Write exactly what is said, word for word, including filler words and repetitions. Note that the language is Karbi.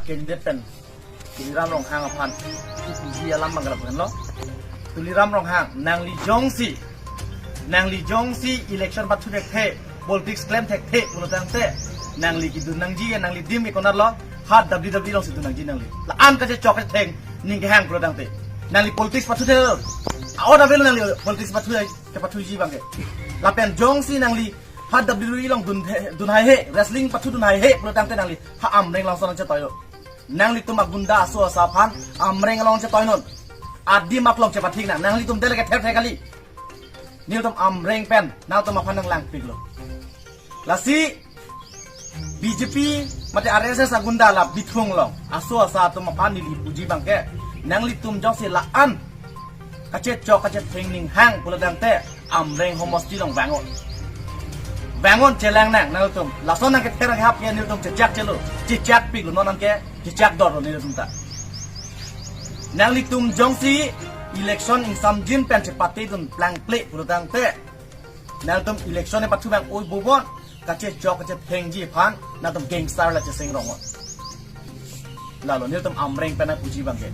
Candidate pen Tuliram Ronghang aphan ipuji alam bang lapu henlo. Tuliram Ronghang, nangli jongsi, nangli jongsi election pathu thekthe, politics klem thekthe pulo tangte, nangli kedun nangji, nangli adim ke konatlo, ha W W E alongsi dun nangji nangli. La-an kachechok kachetheng ning kehang pulo tangte, nangli politics pathu thekthe, a-ot avelo nangli politics pathu thek, kepathuji abangke. Lapen jongsi nangli ha W W E along dun the, dun haihe, wrestling pathu dun haihe pulo tangte nangli ha Amreng alongsi chetoilo. Nanglitum agunda aso asa aphan Amreng along chetoinon. Adim aklong chepathik nang. Nanglitum dele kether the kali. Nelitum Amreng pen nangtum aphan nanglangpiklo. Lasi B J P mate R S S agunda la bithung along aso asa atum aphan neli puji abangke, nanglitum jongsi la-an kachechok kachetheng ning hang pulo tangte, Amreng homosti along vangnon. Vangnon, chelang nang nangtum. Lason nang kether hap ke nelitum chechak chelo. Chechakpiklo, non nangke chechak dolo nelitum ta. Nanglitum jongsi election ingsamjin pen chepate dun plangple pulo tangte, nangtum election e pathu abang oi bubon, kachechok kachethengji aphan nangtum gangster la cheseng rongnon. Lalo nelitum Amreng pen nangpuji abangke.